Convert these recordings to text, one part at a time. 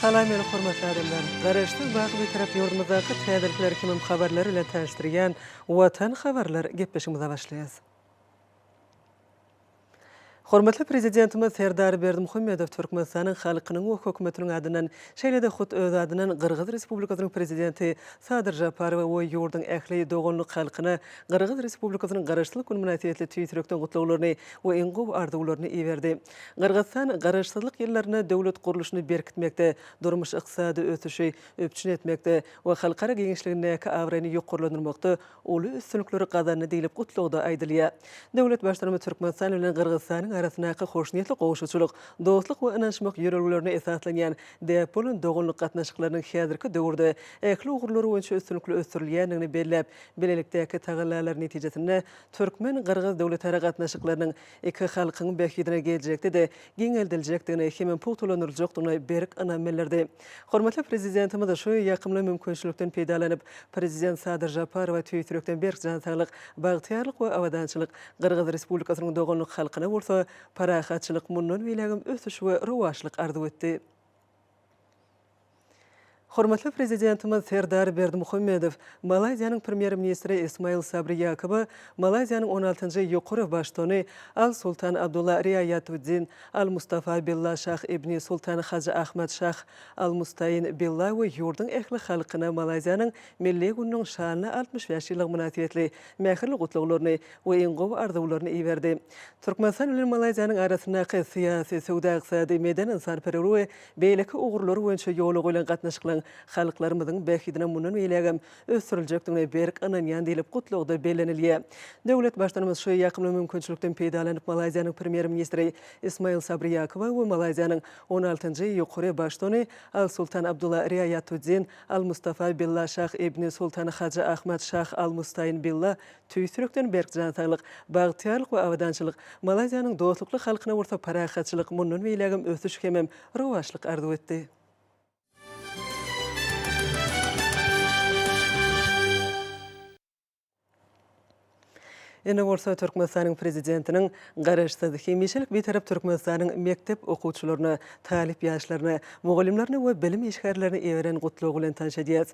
Salam meni hormatly adamlar! Garaşsyz baky Bitarap ýurdumyzdaky täzelikler hemem habarlar bilen tanyşdyrýan Watan habarlar gepleşigimize başlaýas. Hormatly Prezidentimiz Serdar Berdimuhamedow Türkmenistanyň halkynyň we Hökümetiniň adyndan, şeýle-de hut öz adyndan Gyrgyz Respublikasynyň Prezidenti Sadyr Žaparowa we ýurduň ähli doganlyk halkyna Gyrgyz Respublikasynyň Garaşsyzlyk güni mynasybetli tüýs ýürekden gutlaglaryny we iň gowy arzuwlaryny iberdi. Gyrgyzystan Garaşsyzlyk ýyllarynda döwlet gurluşyny berkitmekde, durmuş-ykdysady ösüşi üpjün etmekde we halkara giňişligindäki abraýyny ýokarlandyrmakda uly üstünlikleri gazandy diýlip gutlagda aýdylýar. Döwlet Baştutanymyz Türkmenistan bilen Gyrgyzystanyň arasyndaky hoşniýetli goňşuçylyk, dostluk we ynanyşmak ýörelgelerine esaslanýan däp bolan doganlyk gatnaşyklarynyň häzirki döwürde ähli ugurlar boýunça üstünlikli ösdürilýändigini belläp, bilelikdäki tagallalar netijesinde türkmen-gyrgyz döwletara gatnaşyklarynyň iki halkyň bähbidine geljekde-de giňeldiljekdigine hemem pugtalandyryljakdygyna berk ynam bildirdi. Hormatly Prezidentimiz şu ýakymly mümkinçilikden peýdalanyp, Prezident Sadyr Žaparowa tüýs ýürekden berk jan saglyk, bagtyýarlyk we abadançylyk, Gyrgyz Respublikasynyň doganlyk halkyna bolsa parahatçylyk, mundan beýlägem ösüş we rowaçlyk arzuw etdi. Hormatly Prezidentimiz Serdar Berdimuhamedow Malaýziýanyň Premýer-ministri Ismail Sabri Ýakoba Malaýziýanyň on altynjy ýokary baştutany Al-Sultan Abdulla Riaýatuddin Al-Mustafa Billa Şah ibni Sultan Hajy Ahmad Şah Al-Mustain Billa we ýurduň ähli halkyna Malaýziýanyň Milli gününiň şanly 65 ýyllygy mynasybetli mähirli gutlaglaryny we iň gowy arzuwlaryny iberdi. Türkmenistan bilen Malaýziýanyň arasyndaky syýasy, söwda-ykdysady, medeni-ynsanperwer we beýleki ugurlar boýunça ýola goýlan gatnaşyklaryň halklarymyzyň bähbidine mundan beýlägem ösdüriljekdigine berk ynanýan diýlip, gutlagda bellenilýär. Döwlet Baştutanymyz şu ýakymly mümkinçilikden peýdalanyp, Malaýziýanyň Premýer-ministri Ismail Sabri Ýakowa we Malaýziýanyň on altynjy ýokary Baştutany Al-Sultan Abdulla Riaýatuddin Al-Mustafa Billa Şah ibni Sultan Hajy Ahmad Şah Al-Mustain Billa tüýs ýürekden berk jan saglyk, bagtyýarlyk we abadançylyk, Malaýziýanyň dostlukly halkyna bolsa parahatçylyk, mundan beýlägem ösüş hemem rowaçlyk arzuw etdi. Indi bolsa Türkmenistanyň Prezidentiniň Garaşsyz, hemişelik Bitarap Türkmenistanyň mekdep okuwçylaryna, talyp ýaşlaryna, mugallymlaryna we bilim işgärlerine iberen Gutlagy bilen tanyş edýäris.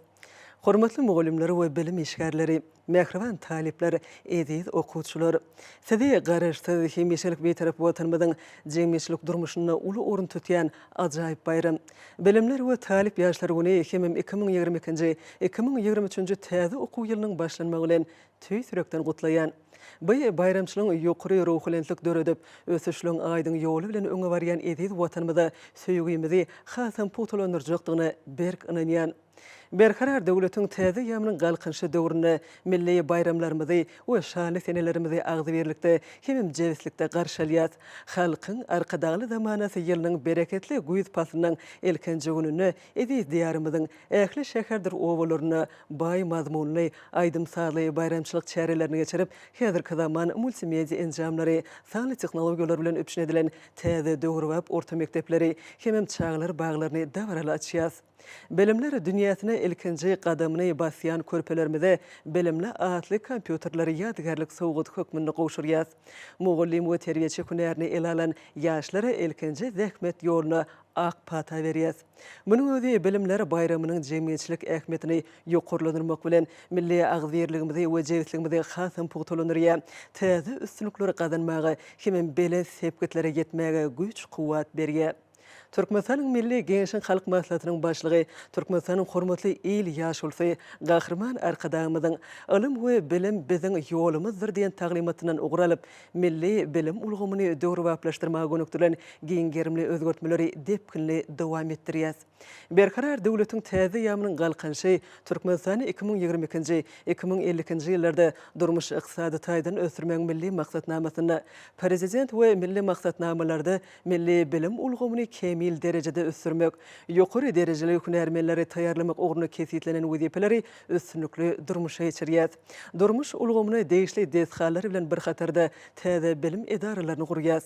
Hormatly mugallymlar we bilim işgärleri! Mähriban talyplar, eziz okuwçylar! Sizi Garaşsyz, hemişelik Bitarap Watanymyzyň jemgyýetçilik durmuşynda uly orun tutýan ajaýyp baýram, Bilimler we talyp ýaşlar güni hemem 2022-nji, 2023-nji täze okuw ýylynyň başlanmagy bilen tüýs ýürekden gutlaýan. Bu baýramçylygyň ýokary ruhubelentlik döredip, ösüşligiň aýdyň ýoly bilen öňe barýan eziz Watanymyza söýgimizi hasam pugtalandyrjakdygyna berk ynanýan. Berkarar döwletiň täze eýýamynyň Galkynyşy döwründe milli baýramlarymyzy we şanly senelerimizi agzybirlikde hemem jebislikde garşy alýas. Halkyň Arkadagly zamanasy ýylynyň bereketli güýz paslynyň ilkinji gününde eziz Diýarymyzyň ähli şäherdir obalarynda baý mazmunly aýdym-sazly baýramçylyk çärelerini geçirip, häzirki zaman multimedia enjamlary, sanly tehnologiýalar bilen üpjün edilen täze döwrebap orta mekdepleri hemem çagalar baglaryny dabaraly açýas. Bilimler dünýäsine ilkinji gadamyny basýan körpelerimize Bilimli atly kompýuterleri ýadygärlik sowgady hökmünde gowşurýas. Mugallym we terbiýeçi hünärini ele alan ýaşlara ilkinji zähmet ýoluna ak pata berýäs. Munuň özi Bilimler baýramynyň jemgyýetçilik ähmiýetini ýokarlandyrmak bilen, milli agzybirligimizi we jebisligimizi hasam pugtalandyrýar, täze üstünlikleri gazanmaga hemem belent sepgitlere ýetmäge güýç-kuwwat berýär. Türkmenistanyň Milli Geňeşiň Halk Maslahatynyň Başlygy, Türkmenistanyň Hormatly il ýaşulusy Gahryman Arkadagymyzyň Ylym we bilim biziň ýolumyzdyr diýen taglymatyndan ugur alyp, milli bilim ulgamyny döwrebaplaşdyrmaga gönükdirilen giň gerimli özgertmeleri depginli dowam etdirýär. Berkarar döwletiň täze eýýamynyň Galkynyşy Türkmenistany 2022-nji, 2052-nji ýyllarda durmuş-ykdysady taýdan ösdürmegiň milli maksatnamasynda, Prezident we milli maksatnamalarda Milli bilim ulgamyny kämil derejede ösdürmek, ýokary derejeli hünärmenleri taýýarlamak ugrunda kesgitlenen wezipeleri üstünlikli durmuşa geçirýär. Durmuş ulgamyna degişli desgalar bilen bir hatarda täze bilim edaralaryny gurýar.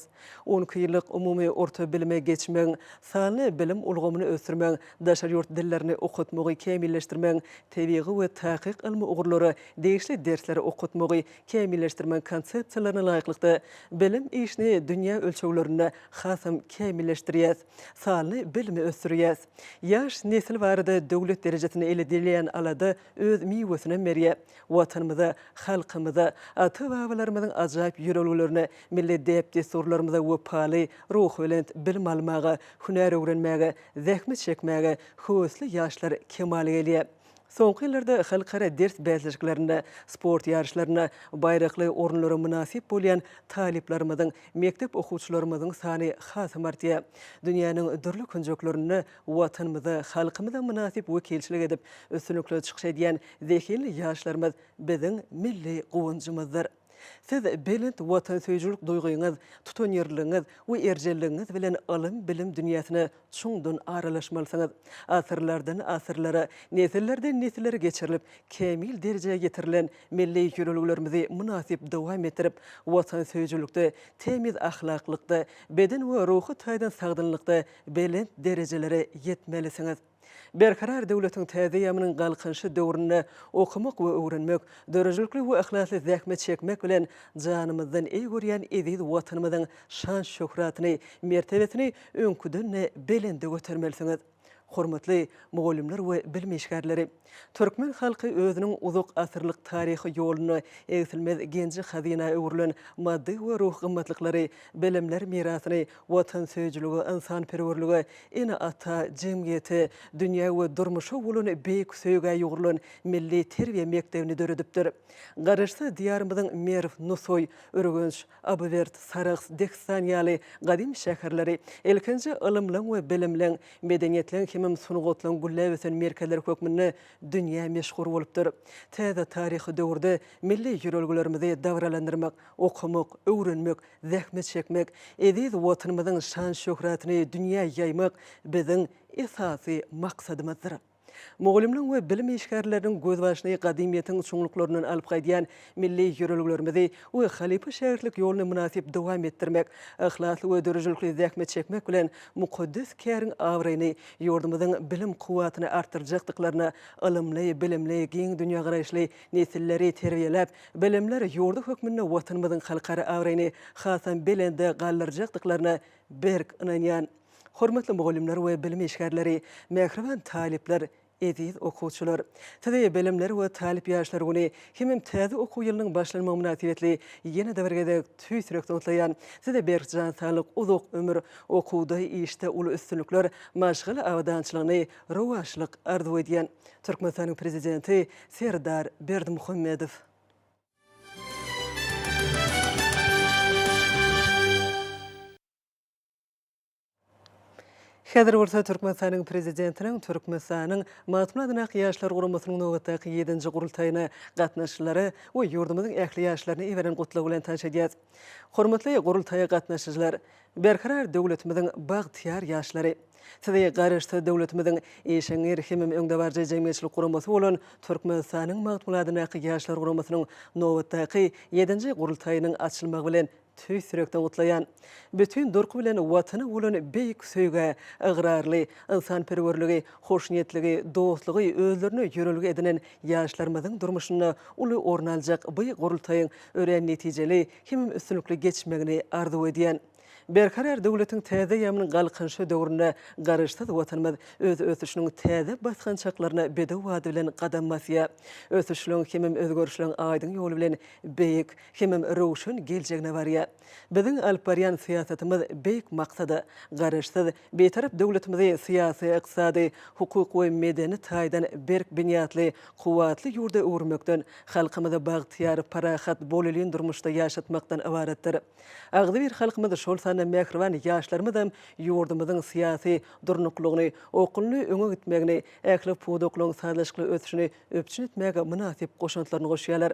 On iki ýyllyk umumy orta bilime geçmegiň, sanly bilim ulgamyny ösdürmegiň. öwrenmegiň, daşary ýurt dillerini okatmagy kämilleşdirmegiň, tebigy we takyk ylmy ugurlara degişli dersleri okatmagy kämilleşdirmegiň konsepsiýalaryna laýyklykda, bilim işini dünýä ölçeglerinde hasam kämilleşdirýäs, sanly bilimi ösdürýäs. Ýaş nesil barada döwlet derejesinde edilýän alada öz miwesinem berýär. Watanymyza, halkymyza, ata-babalarymyzyň ajaýyp ýörelgelerine, milli däp-dessurlarymyza wepaly, ruhubelent bilim almaga, hünär öwrenmäge, zähmet çekmäge höwesli ýaşlar kemala gelýär. Soňky ýyllarda halkara ders bäsleşiklerinde, sport ýaryşlarynda baýrakly orunlara mynasyp bolýan talyplarymyzyň, mekdep okuwçylarymyzyň sany hasam artýar. Dünýäniň dürli künjeklerinde Watanymyza, halkymyza mynasyp wekilçilik edip, üstünlikli çykyş edýän zehinli ýaşlarymyz biziň milli guwanjymyzdyr. Siz belent watansöýüjilik duýgyňyz, tutanýerliligiňiz we erjelligiňiz bilen ylym-bilim dünýäsine çuňdan aralaşmalysyňyz. Asyrlardan asyrlara, nesillerden nesillere geçirilip, kämil derejä ýetirilen milli ýörelgelerimizi mynasyp dowam etdirip, watansöýüjilikde, tämiz ahlaklykda, beden we ruhy taýdan sagdynlykda belent derejelere ýetmelisiňiz. Berkarar döwletiň täze eýýamynyň Galkynyşy döwründe okamak we öwrenmek, döredijilikli we yhlasly zähmet çekmek bilen, janymyzdan eý görýän eziz Watanymyzyň şan-şöhratyny, mertebesini öňküden-de belende götermelisiňiz. Hormatly mugallymlar we bilim işgärleri! Türkmen halky özüniň uzak asyrlyk taryhy ýolunda egsilmez genji-hazyna öwrülen maddy we ruhy gymmatlyklary, bilimler mirasyny watansöýüjilige, ynsanperwerlige, ene-ata, jemgyýete, dünýä we durmuşa bolan beýik söýgä ýugrulan milli terbiýe mekdebini döredipdir. Garaşsyz Diýarymyzyň Merw, Nusaý, Ürgenç, Abywert, Sarahs, Dehistan ýaly gadym şäherleri ilkinji ylymlaň we bilimleň, medeniýetleň hemem sungatlaň gülläp ösen merkezleri hökmünde dünýä meşhur bolupdyr. Täze taryhy döwürde milli ýörelgelerimizi dabaralandyrmak, okamak, öwrenmek, zähmet çekmek, eziz Watanymyzyň şan-şöhratyny dünýä ýaýmak biziň esasy maksadymyzdyr. Mugallymlaryň we bilim işgärleriniň gözbaşyny gadymyýetiň çuňluklaryndan alyp gaýdýan milli ýörelgelerimizi we halypa-şägirtlik ýoluny mynasyp dowam etdirmek, yhlasly we döredijilikli zähmet çekmek bilen mukaddes käriň abraýyny, ýurdumyzyň bilim kuwwatyny artdyrjakdyklaryna, ylymly, bilimli, giň dünýägaraýyşly nesilleri terbiýeläp, bilimler ýurdy hökmünde Watanymyzyň halkara abraýyny hasam belende galdyrjakdyklaryna berk ynanýan. Hormatly mugallymlar we bilim işgärleri, mähriban talyplar, eziz okuwçylar! Sizi Bilimler we talyp ýaşlar güni hemem täze okuw ýylynyň başlanmagy mynasybetli ýene-de bir gezek tüýs ýürekden gutlaýan. Size berk jan saglyk, uzak ömür, okuwda, işde uly üstünlikler, maşgala abadançylygyny, rowaçlyk arzuw edýän. Türkmenistanyň Prezidenti Serdar Berdimuhamedow. Häzir bolsa Türkmenistanyň Prezidentiniň Türkmenistanyň Magtymguly adyndaky Ýaşlar guramasynyň nobatdaky ýedinji gurultaýyna gatnaşyjylary we ýurdumyzyň ähli ýaşlaryna iberen gutlagy bilen tanyş edýäris. Hormatly gurultaýa gatnaşyjylar! Berkarar döwletimiziň bagtyýar ýaşlary! Sizi Garaşsyz döwletimiziň işeňňir hemem öňdebaryjy jemgyýetçilik guramasy bolan Türkmenistanyň Magtymguly adyndaky Ýaşlar guramasynyň nobatdaky ýedinji gurultaýynyň açylmagy bilen Tüýs ýürekden gutlaýan. Bütin durky bilen Watana bolan beýik söýgä ygrarly, ynsanperwerligi, hoşniýetligi, dostlugy özlerine ýörelge edinen ýaşlarymyzyň durmuşynda uly orun aljak by gurultaýyň örän netijeli hemem üstünlikli geçmegini arzuw edýän. Berkarar döwletiň täze eýýamynyň Galkynyşy döwründe Garaşsyz Watanymyz öz ösüşiniň täze basgançaklaryna bedew bady bilen gadam basýar. Ösüşligiň hemem özgerişligiň aýdyň ýoly bilen beýik, hemem röwşen geljegine barýar. Biziň alyp barýan syýasatymyz beýik maksada, Garaşsyz, Bitarap döwletimizi syýasy, ykdysady, hukuk we medeni taýdan berk binýatly, kuwwatly ýurda öwürmekden, halkymyzy bagtyýar, parahat, bolelin durmuşda ýaşatmakdan ybaratdyr. Agzybir halkymyz, şol sanda mähriban ýaşlarymyzam ýurdumyzyň syýasy durnuklylygyny, okgunly öňe gitmegini, ähli pudaklaryň sazlaşykly ösüşini üpjün etmäge mynasyp goşantlaryny goşýarlar.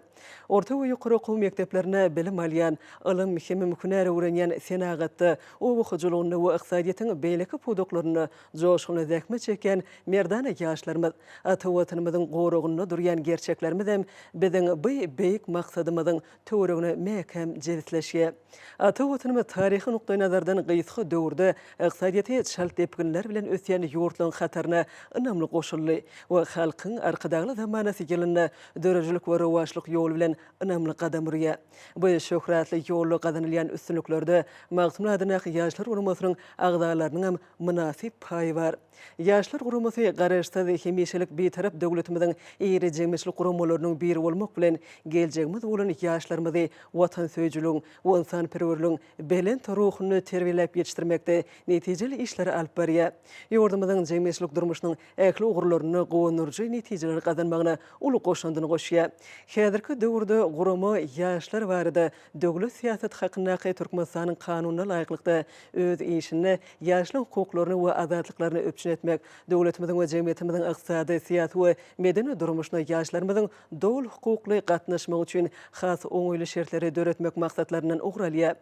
Orta we ýokary okuw mekdeplerinde bilim alýan, ylym hemem hünär öwrenýän, senagatda, oba hojalygynda we ykdysadyýetiň beýleki pudaklarynda joşgunly zähmet çekýän merdana ýaşlarymyz, ata Watanymyzyň goragynda durýan gerçeklerimizem biziň by beýik maksadymyzyň töweregine mäkäm jebisleşýär. Ata Watanymyz taryhy nukdaý. nukdaýnazardan gysga döwürde ykdysadyýeti çalt depginler bilen ösýän ýurtlaryň hataryna ynamly goşuldy we Halkyň Arkadagly zamanasy ýylynda döredijilik we rowaçlyk ýoly bilen ynamly gadam urýar. Bu şöhratly ýolda gazanylýan üstünliklerde Magtymguly adyndaky Ýaşlar guramasynyň agzalarynyňam mynasyp paýy bar. Ýaşlar guramasy Garaşsyz, hemişelik Bitarap döwletimiziň iri jemgyýetçilik guramalarynyň biri bolmak bilen, geljegimiz bolan ýaşlarymyzy watansöýüjiligiň we ynsanperwerligiň belent ruhunda terbiýeläp ýetişdirmekde netijeli işleri alyp barýar. Ýurdumyzyň jemgyýetçilik durmuşynyň ähli ugurlarynda guwandyryjy netijeleri gazanmagyna uly goşandyny goşýar. Häzirki döwürde gurama ýaşlar barada döwlet syýasaty hakyndaky Türkmenistanyň Kanunyna laýyklykda öz işinde ýaşlaryň hukuklaryny we azatlyklaryny üpjün etmek, döwletimiziň we jemgyýetimiziň ykdysady, syýasy we medeni durmuşyna ýaşlarymyzyň doly hukukly gatnaşmagy üçin has oňaýly şertleri döretmek maksatlaryndan ugur alýar.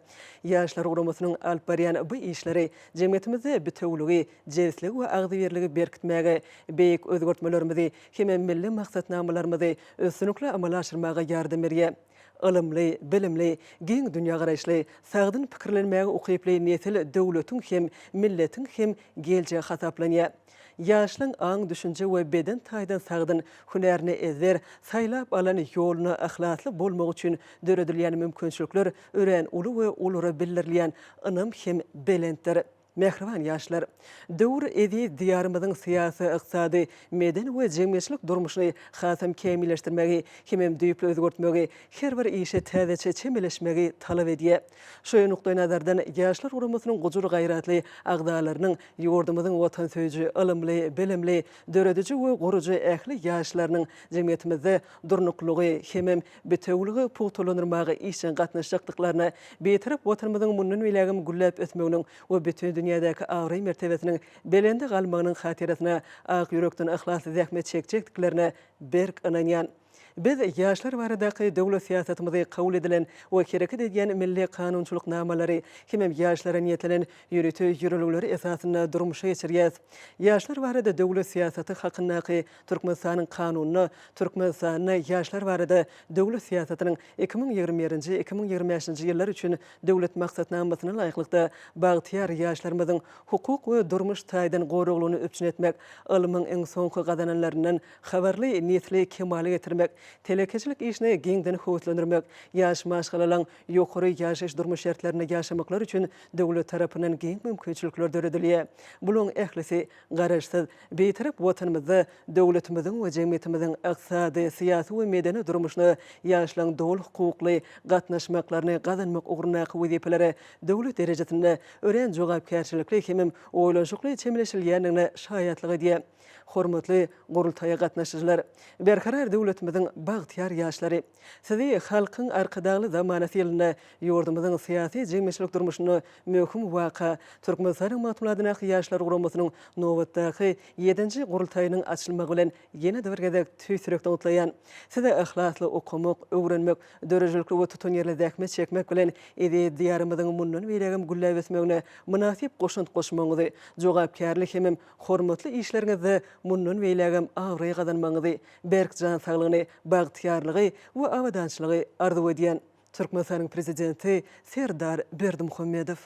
Ýaşlar guramasynyň alyp barýan bu işleri jemgyýetimizde bitewüligi, jebisligi we agzybirligi berkitmäge, beýik özgertmelerimizi hemem milli maksatnamalarymyzy üstünlikli amala aşyrmaga ýardam berýär. Ylymly, bilimli, giň dünýägaraýyşly, sagdyn pikirlenmäge ukyply nesil döwletiň hem, milletiň hem geljegi hasaplanýar. Ýaşlaň aň-düşünje we beden taýdan sagdyn, hünärine ezber, saýlap alan ýoluna yhlasly bolmagy üçin döredilýän mümkinçilikler örän uly we olara bildirilýän ynam hem belentdir. Mähriban ýaşlar! Döwür eziz Diýarymyzyň syýasy, ykdysady, medeni we jemgyýetçilik durmuşyny hasam kämilleşdirmegi hemem düýpli özgertmegi, her bir işe täzeçe çemeleşmegi talap edýär. Şu nukdaýnazardan, Ýaşlar guramasynyň gujur-gaýratly agzalarynyň ýurdumyzyň watansöýüji, ylymly, bilimli, dörediji we gurujy ähli ýaşlarynyň jemgyýetimizde durnuklylygy hemem bitewüligi pugtalandyrmaga işjeň gatnaşjakdyklaryna, Bitarap Watanymyzyň mundan beýlägem gülläp ösmeginiň we bütin dünýädäki abraý-mertebesiniň belende galmagynyň hatyrasyna ak ýürekden yhlasly zähmet çekjekdiklerine berk ynanýan. Biz ýaşlar baradaky döwlet syýasatymyzy kabul edilen we hereket edýän milli kanunçylyk namalary hemem ýaşlara niýetlenen ýörite ýörelgeleri esasynda durmuşa geçirýäs. Ýaşlar barada döwlet syýasaty hakyndaky Türkmenistanyň Kanunyna Türkmenistanda ýaşlar barada döwlet syýasatynyň 2021-nji, 2025-nji ýyllar üçin Döwlet maksatnamasyna laýyklykda, bagtyýar ýaşlarymyzyň hukuk we durmuş taýdan goraglygyny üpjün etmek, ylmyň iň soňky gazananlaryndan habarly nesli kemala getirmek, telekeçilik işini giňden höweslendirmek, ýaş maşgalalaryň ýokary ýaşaýyş-durmuş şertlerinde ýaşamaklary üçin döwlet tarapyndan giň mümkinçilikler döredilýär. Bularyň ählisi Garaşsyz, Bitarap Watanymyzda döwletimiziň we jemgyýetimiziň ykdysady, syýasy we medeni durmuşyna ýaşlaryň doly hukukly gatnaşmaklaryny gazanmak ugrundaky wezipelere döwlet derejesinde örän jogapkärçilikli hemem oýlanyşykly çemeleşilýändigine şaýatlyk edýär. Hormatly gurultaýa gatnaşyjylar! Berkarar döwletimiziň bagtyýar ýaşlary! Sizi Halkyň Arkadagly zamanasy ýylynda ýurdumyzyň syýasy-jemgyýetçilik durmuşynda möhüm waka, Türkmenistanyň Magtymguly adyndaky Ýaşlar guramasynyň nobatdaky ýedinji gurultaýynyň açylmagy bilen ýene-de bir gezek tüýs ýürekden gutlaýan. Size yhlasly okamak, öwrenmek, döredijilikli we tutanýerli zähmet çekmek bilen eziz Diýarymyzyň mundan beýlägem gülläp ösmegine mynasyp goşant goşmagyňyzy, jogapkärli hemem hormatly işleriňizde mundan beýlägem abraý gazanmagyňyzy, berk jan saglygyny, bagtyýarlygy we abadançylygy arzuw edýän. Türkmenistanyň Prezidenti Serdar Berdimuhamedow.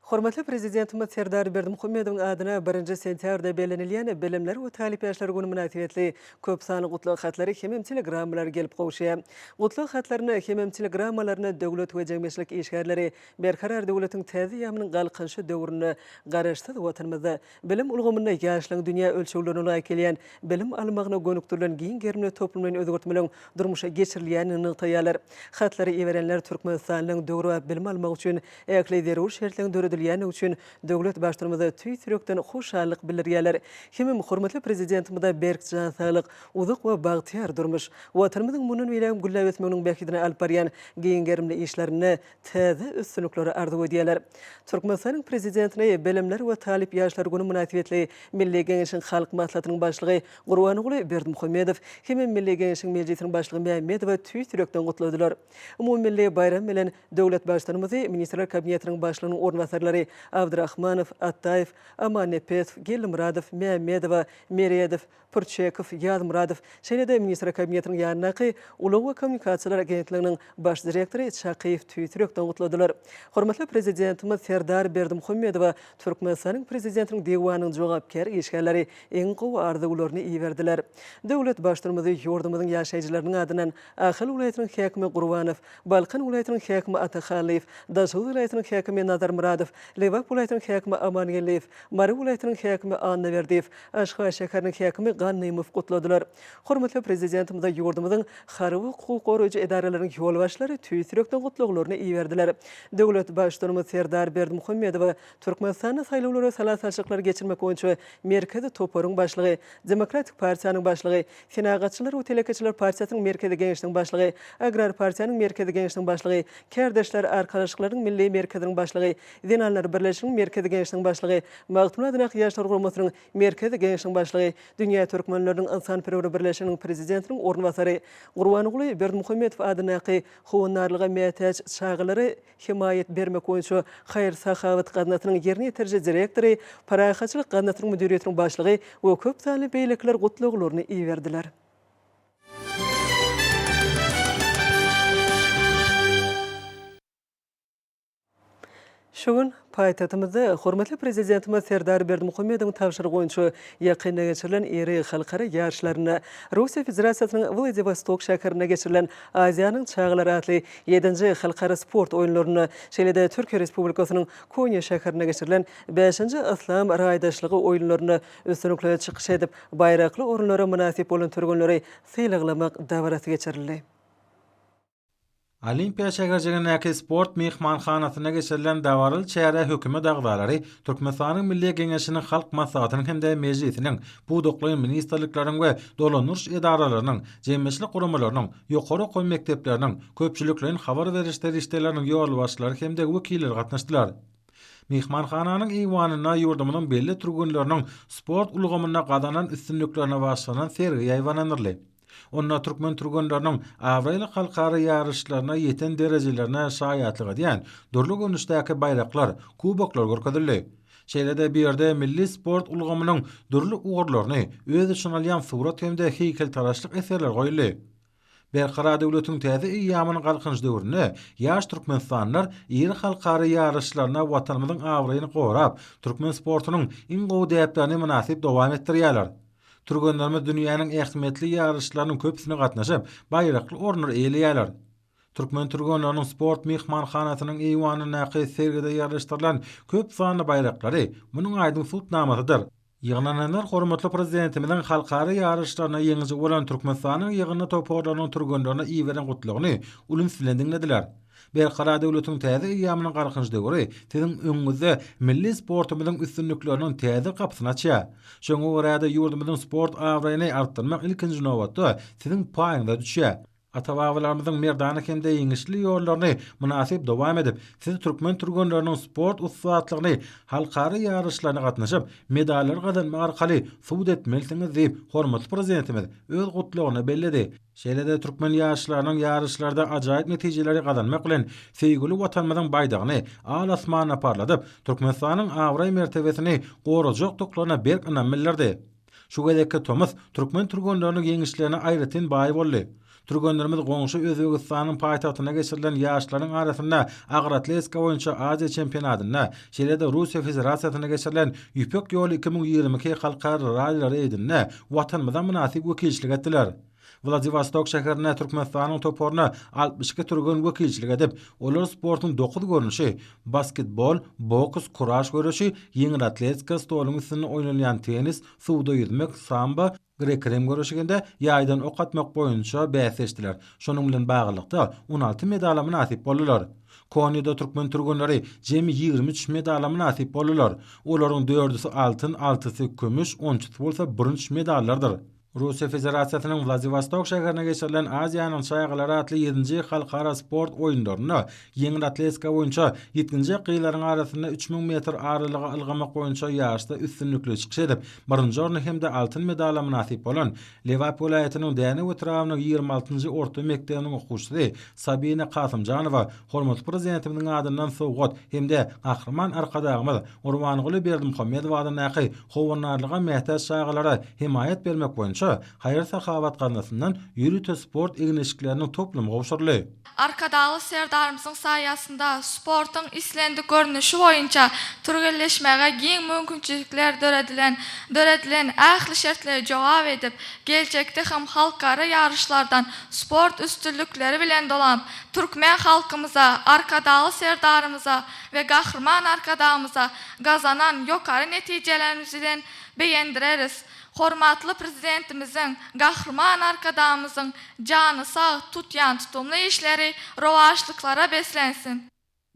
Hormatly Prezidentimiz Serdar Berdimuhamedowyň adyna birinji sentýabrda bellenilýän Bilimler we talyp ýaşlar güni mynasybetli köp sanly gutlag hatlary hemem telegrammalar gelip gowuşýar. Gutlag hatlaryna hemem telegrammalaryna döwlet we jemgyýetçilik işgärleri Berkarar döwletiň täze eýýamynyň Galkynyşy döwründe Garaşsyz Watanymyzda bilim ulgamynda ýaşlaryň dünýä ölçeglerine laýyk gelýän bilim almagyna gönükdirilen giň gerimli toplumlaýyn özgertmeleriň durmuşa geçirilýändigini nygtaýarlar. Hatlary iberenler türkmenistanlylaryň döwrebap bilim almagy üçin ähli zerur şertleriň döredilýändigi üçin döwlet Baştutanymyza tüýs ýürekden hoşallyk bildirýärler. Hemem hormatly Prezidentimize berk jan saglyk, uzak we bagtyýar durmuş, Watanymyzyň mundan beýlägem gülläp ösmeginiň bähbidine alyp barýan giň gerimli işlerinde täze üstünlikleri arzuw edýärler. Türkmenistanyň Prezidentini Bilimler we talyp ýaşlar güni mynasybetli Milli Geňeşiň Halk Maslahatynyň Başlygy Gurbanguly Berdimuhamedow hemem Milli Geňeşiň Mejlisiniň Başlygy Mämmedowa tüýs ýürekden gutladylar. Umumymilli baýram bilen döwlet Baştutanymyzy Ministrler Kabinetiniň Başlygynyň orunbasarlary. ministrleri Abdyrahmanow, Atdaýew, Amannepesow, Geldimyradow, Mämmedowa, Meredow, Pürçekow, Ýazmyradow, şeýle-de Ministrler Kabinetiniň ýanyndaky Ulag we kommunikasiýalar agentliginiň baş direktory Çakyýew tüýs ýürekden gutladylar. Hormatly Prezidentimiz Serdar Berdimuhamedowa Türkmenistanyň Prezidentiniň Diwanynyň jogapkär işgärleri iň gowy arzuwlaryny iberdiler. Döwlet Baştutanymyzy ýurdumyzyň ýaşaýjylarynyň adyndan Ahal welaýatynyň häkimi Gurbanow, Balkan welaýatynyň häkimi Ata Hallyýew, Daşoguz welaýatynyň häkimi Nazarmyradow, Lebap welaýatynyň häkimi Amangeldiýew, Mary welaýatynyň häkimi Annaberdiýew, Aşgabat şäheriniň häkimi Gannymow gutladylar. Hormatly Prezidentimize ýurdumyzyň harby hukuk goraýjy edaralarynyň ýolbaşçylary tüýs ýürekden gutlaglaryny iberdiler. Döwlet Baştutanymyz Serdar Berdimuhamedowa Türkmenistanda saýlawlary we sala salşyklary geçirmek boýunça Merkezi toparyň başlygy, Demokratik partiýanyň başlygy, Senagatçylar we telekeçiler partiýasynyň Merkezi Geňeşiniň başlygy, Agrar partiýanyň Merkezi Geňeşiniň başlygy, Kärdeşler arkalaşyklarynyň Milli merkeziniň başlygy, Zenanlar birleşiginiň Merkezi Geňeşiniň başlygy, Magtymguly adyndaky Ýaşlar guramasynyň Merkezi Geňeşiniň başlygy, Dünýä türkmenleriniň ynsanperwer birleşiginiň prezidentiniň orunbasary, Gurbanguly Berdimuhamedow adyndaky Howandarlyga mätäç çagalara hemaýat bermek boýunça haýyr-sahawat gaznasynyň ýerine ýetiriji direktory, Parahatçylyk gaznasynyň müdiriýetiniň başlygy we köp sanly beýlekiler gutlaglaryny iberdiler. Şu gün paýtagtymyzda hormatly Prezidentimiz Serdar Berdimuhamedowyň tabşyrygy boýunça ýakynda geçirilen iri halkara ýaryşlarynda Russiýa Federasiýasynyň Wladiwostok şäherinde geçirilen Aziýanyň çagalary atly ýedinji halkara sport oýunlarynda, şeýle-de Türkiýe Respublikasynyň Konýa şäherinde geçirilen bäşinji Yslam raýdaşlygy oýunlarynda üstünlikli çykyş edip, baýrakly orunlara mynasyp bolan türgenleri sylaglamak dabarasy geçirildi. Olimpiýa şäherjigindäki sport myhmanhanasynda geçirilen dabaraly çärä hökümet agzalary, Türkmenistanyň Milli Geňeşiniň Halk Maslahatynyň hem-de Mejlisiniň, pudaklaýyn ministrlikleriň we dolandyryş edaralarynyň, jemgyýetçilik guramalarynyň, ýokary okuw mekdepleriniň, köpçülikleýin habar beriş serişdeleriniň ýolbaşçylary hem-de wekilleri gatnaşdylar. Myhmanhananyň eýwanynda ýurdumyzyň belli türgenleriniň sport ulgamynda gazanan üstünliklerine bagyşlanan sergi ýaýbaňlandyryldy. Onda türkmen türgenleriniň abraýly halkara ýaryşlarynda ýeten derejelerine şaýatlyk edýän dürli görnüşdäki baýraklar, kuboklar görkezildi. Şeýle-de bu ýerde milli sport ulgamynyň dürli ugurlaryny öz içine alýan surat hem-de heýkeltaraşlyk eserleri goýuldy. Berkarar döwletiň täze eýýamynyň Galkynyş döwründe ýaş türkmenistanlylar iri halkara ýaryşlarynda Watanymyzyň abraýyny gorap, türkmen sportunyň iň gowy däplerini mynasyp dowam etdirýärler. Türgenlerimiz dünýäniň ähmiýetli ýaryşlarynyň köpüsine gatnaşyp, baýrakly orunlary eýeleýärler. Türkmen türgenleriniň sport myhmanhanasynyň eýwanyndaky sergide ýerleşdirilen köp sanly baýraklary munuň aýdyň subutnamasydyr. Ýygnananlar hormatly Prezidentimiziň halkara ýaryşlarynda ýeňiji bolan Türkmenistanyň ýygyndy toparlarynyň türgenlerine iberen gutlagyny uly üns bilen diňlediler. Berkarar döwletiň täze eýýamynyň Galkynyş döwri siziň öňüňizde milli sportumyzyň üstünlikleriniň täze gapysyny açýar. Şoňa görä-de, ýurdumyzyň sport abraýyny artdyrmak ilkinji nobatda siziň paýyňyza düşýär. Ata-babalarymyzyň merdana hem-de ýeňişli ýollaryny mynasyp dowam edip, siz türkmen türgenleriniň sport ussatlygyny halkara ýaryşlaryna gatnaşyp, medallar gazanmak arkaly subut etmelisiňiz diýip, hormatly Prezidentimiz öz Gutlagynda belledi. Şeýle-de türkmen ýaşlarynyň ýaryşlarda ajaýyp netijeleri gazanmak bilen, söýgüli Watanymyzyň baýdagyny al-asmanda parladyp, Türkmenistanyň abraý-mertebesini gorajakdyklaryna berk ynam bildirdi. Şu gezekki tomus türkmen türgenleriniň ýeňişlerine aýratyn baý boldy. Türgenlerimiz goňşy Özbegistanyň paýtagtynda geçirilen ýaşlaryň arasynda agyr atletika boýunça Aziýa çempionatynda, şeýle-de Russiýa Federasiýasynda geçirilen Ýüpek ýoly 2022 halkara ralli reýdinde Watanymyza mynasyp wekilçilik etdiler. Wladiwostok şäherinde Türkmenistanyň toparyna 62 türgen wekilçilik edip, olar sportuň dokuz görnüşi, basketbol, boks, kuraş göreşi, ýeňil atletika, stoluň üstünde oýnalýan tennis, suwda ýüzmek, sambo, grek-rim göreşiginde ýaýdan ok atmak boýunça bäsleşdiler. Şonuň bilen baglylykda, 16 medala mynasyp boldular. Konýada türkmen türgenleri jemi 23 medala mynasyp boldular. Olaryň dördüsi altyn, altysy kümüş, onçusy bolsa bürünç medallardyr. Russiýa Federasiýasynyň Wladiwostok şäherinde geçirilen Aziýanyň çagalary atly ýedinji halkara sport oýunlarynda ýeňil atletika boýunça ýetginjek gyzlaryň arasynda 3000 metr aralyga ylgamak boýunça ýaryşda üstünlikli çykyş edip, birinji orna hem-de altyn medala mynasyp bolan Lebap welaýatynyň Dänew etrabynyň 26-njy orta mekdebiniň okuwçysy Sabina Kasymjanowa hormatly Prezidentimiziň adyndan sowgat hem-de Gahryman Arkadagymyz Gurbanguly Berdimuhamedow adyndaky Howandarlyga mätäç çagalara hemaýat bermek boýunça haýyr-sahawat gaznasyndan ýörite sport egin-eşikleriniň toplumy gowşuryldy. Arkadagly Serdarymyzyň saýasynda sportuň islendik görnüşi boýunça türgenleşmäge giň mümkinçilikler döredilen, döredilen ähli şertlere jogap edip, geljekde hem halkara ýaryşlardan sport üstünlikleri bilen dolanyp, türkmen halkymyza, Arkadagly Serdarymyza we Gahryman Arkadagymyza gazanan ýokary netijelerimiz bilen begendireris. Hormatly Prezidentimiziň, Gahryman Arkadagymyzyň jany sag, tutýan tutumly işleri rowaçlyklara beslensin!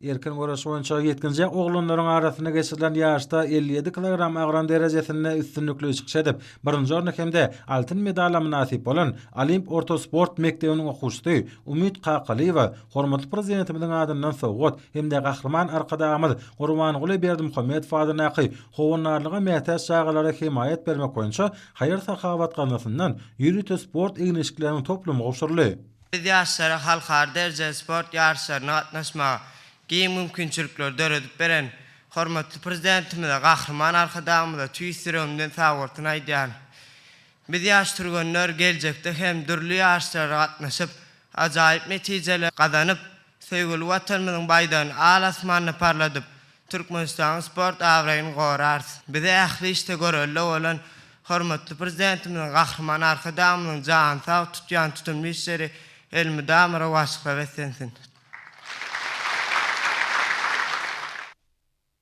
Erkin göreş boýunça ýetginjek oglanlaryň arasynda geçirilen ýaryşda 57 kilogram agram derejesinde üstünlikli çykyş edip, birinji orna hem-de altyn medala mynasyp bolan Olimp orta sport mekdebiniň okuwçysy Umyt Kakalyýewa hormatly Prezidentimiziň adyndan sowgat hem-de Gahryman Arkadagymyz Gurbanguly Berdimuhamedow adyndaky Howandarlyga mätäç çagalara hemaýat bermek boýunça haýyr-sahawat gaznasyndan ýörite sport egin-eşikleriniň toplumy gowşuryldy. Biz ýaşlara halkara derejeli sport ýaryşlaryna gatnaşmaga giň mümkinçilikleri döredip beren hormatly Prezidentimize, Gahryman Arkadagymyza tüýs ýüregimden sagbolsun aýdýaryn. Biz ýaş türgenler geljekde hem dürli ýaryşlara gatnaşyp, ajaýyp netijeleri gazanyp, söýgüli Watanymyzyň baýdagyny al-asmanda parladyp, Türkmenistanyň sport abraýyny gorarys. Bize ähli işde görelde bolan hormatly Prezidentimiziň, Gahryman Arkadagymyzyň jany sag, tutýan tutumly işleri elmydama rowaçlyklara beslensin!